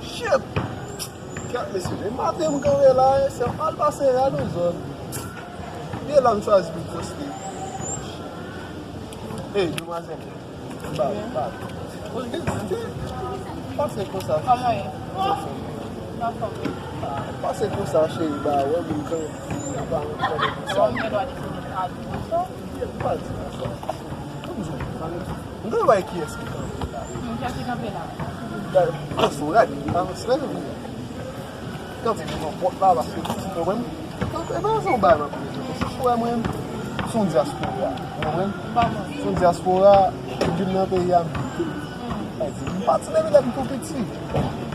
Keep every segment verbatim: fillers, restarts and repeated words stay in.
Shit! Kèt mesye, depi maten m kanpe la, se al pase rad nan zòn. Gen la m chwazi pou poste. Ey, demwazèl. Ba, ba. Pase konsa. Kòman ye? Anfòm. Pase konsa, cheri, ba, wè moun kanpe. Ba, mwen kanpe konsa. Mwen gen dwa deside pa di konsa. Pa di konsa. Kòm di, m pa gen M gen wè kiyès ki kanpe la. Hmm, kiyès ki kanpe la? Gade, avanse w, gade, avanse, leve pou mwen. Kanpe devan pòt la, paske, ou konprann? Kanpe, e pa se yon bagay m ap rele. Paske, ou wè mwen, se yon dyaspora, ou konprann? Se yon dyaspora, m vin nan peyi a, m vin. Sa di, m pati depi lè m tou piti.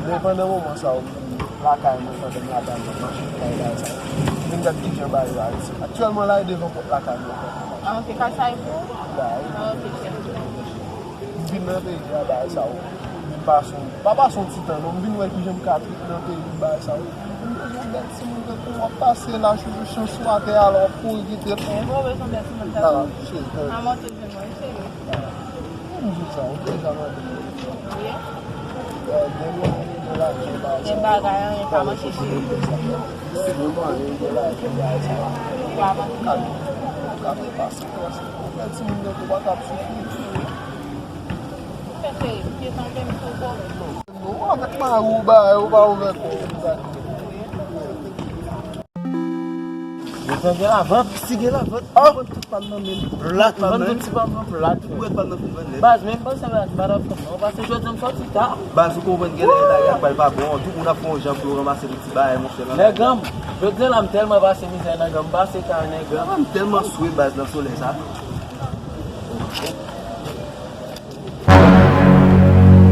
Men pandan moman sa yo, m lakay mwen, pandan m lakay mwen, machin, bagay sa yo. Vin gad kijan bagay yo Ayiti. Aktyèlman la, e devan pòt lakay mwen. Ah, ok, kay sa e pou ou? Ba wi. Ah, ok, ok. M vin nan peyi a, bagay sa yo. M pase yon, pa pase yon ti tan, non, m vin wè kijan m ka trete nan peyi m, bagay sa yo. M bezwen yon bèl timoun tankou w ap pase la, chouchou chans ou atè a, la w ap kouri kite l. E, mwen bezwen bèl timoun tankou w. Ah, cheri, ah. A monte jwenn mwen, cheri. Ah, m di sa, ou deja mande m. Wi. Eh, gen mwayen, gen lajan, bagay sa yo. Gen bagay, anyen pa manke cheri. Si gen mwayen, gen lajan, bagay sa yo. Pa manke. Ka, ka fè pase. Ou fè timoun nan tou pa t ap soufri. Ou fè cheri, pye tanpe m sou kò. Ou avèk mari w, ba, ou pa ouvè kò w. Yo fè gen lavant, si gen lavant, mwen vann tout pa m nan men m. Plat, mwen vann tout ti pa m nan plat. Tout bwèt pa m nan fin vann nèt. Baz, men m panse baz, pa t ap fè m non, paske jodi a m sòti ta. Baz, ou konprann genlè lari a pral pa bon, tout moun ap fè yon jan pou yo ranmase tout ti bagay, monchè, nan lari a. Nèg an m, jodi a la m tèlman pase mizè, nèg an m pase ta, nèg an. M tèlman swe baz nan solèy sa.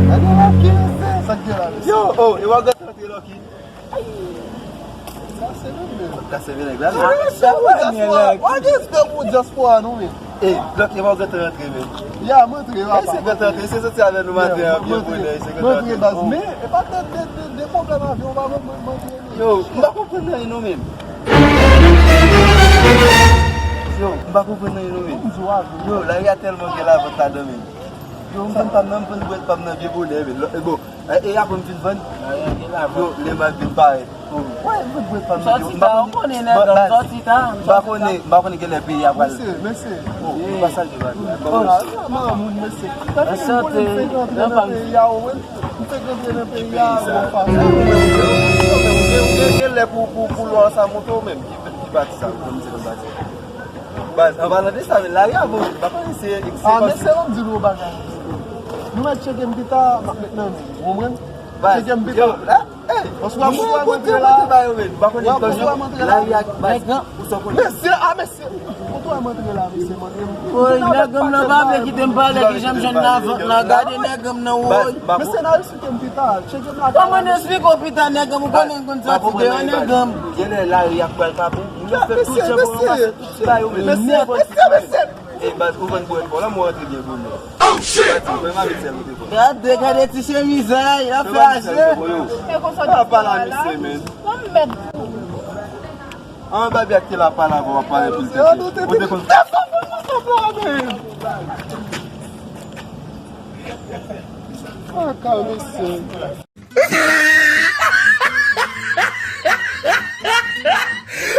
Gade Lucky, mesye. Sa k gen la, mesye? Yo, oh, e w ap gade antre Lucky. Sa se nou menm. W ap kase men nèg la, men. Wa gen respè pou dyaspora nou menm. Ey, Lucky, e w ap gade antre menm. Ya, m antre, papa. Ey, se gade antre, se soti avè nou maten an, byen bonè, se gade antre. M antre, baz, men, e pa de, de, de, de pwoblèm avyon, pa mwen, mwen, m antre. Yo, m pa konprann anyen non menm. Yo, m pa konprann anyen non menm. Yo, lari a tèlman gen lavant ladan menm. Yo, m vann pa m nan, m vann bwèt pa m nan byen bonè, men. E bon, e, e apre m fin vann. Yo, lè m al vin parèt. Wè, m vann bwèt pa m nan byen bonè. M pa konnen, m pa konnen, m pa konnen genlè peyi a pral. Mesye, mesye. Oh, nou pa salye bagay. Oh, ah, non, moun, mesye. Anchante. M fèk rantre nan peyi a, ou wè. M fèk rantre nan peyi a, bon fason. Ou gen, ou gen, ou gen lè pou, pou, pou lwa sa monte ou menm. Ki, ki pati sa, ou konn se konn pati. Baz, an palan de sa, men lari a bon, m pa konnen se, se. Ah, men se ou m di nou yon bagay. Nou mèt tcheke m pita, m ap met nan nou. Ou konprann? Tcheke m pita. Baz, yo, la, ey, paske w ap, mwen kote mwen te ba yo, men. M pa konnen, w ap, paske w ap antre la. Lari a, baz, ou sa konnen. Mesye, ah, mesye. Kote w ap antre la, mesye, m antre. Woy, nèg an m nan pa vle kite m pale, ki jan m jwenn lavant la. Gade nèg an m nan, woy. Mesye, n a Kite m pita, tcheke m lakay la. Kòman n esplike w pita, nèg an m, ou konnen m konn soti deyò, nèg an m. Genlè lari a pral pa bon. Moun yo fè tout jan pou ranmase tout ti bagay yo, men. Mesye, mesye, mesye. Ey, baz, ou vann bwèt pa w la, mwen rantre byen bonè. Oh, shit! Gade, gade ti chemiz a, y ap fè aje. Pa pale a misye, men. An, Baby ak te la pale avè w, ap pale anpil tèt. Ou te konn. Ah, ka mesye.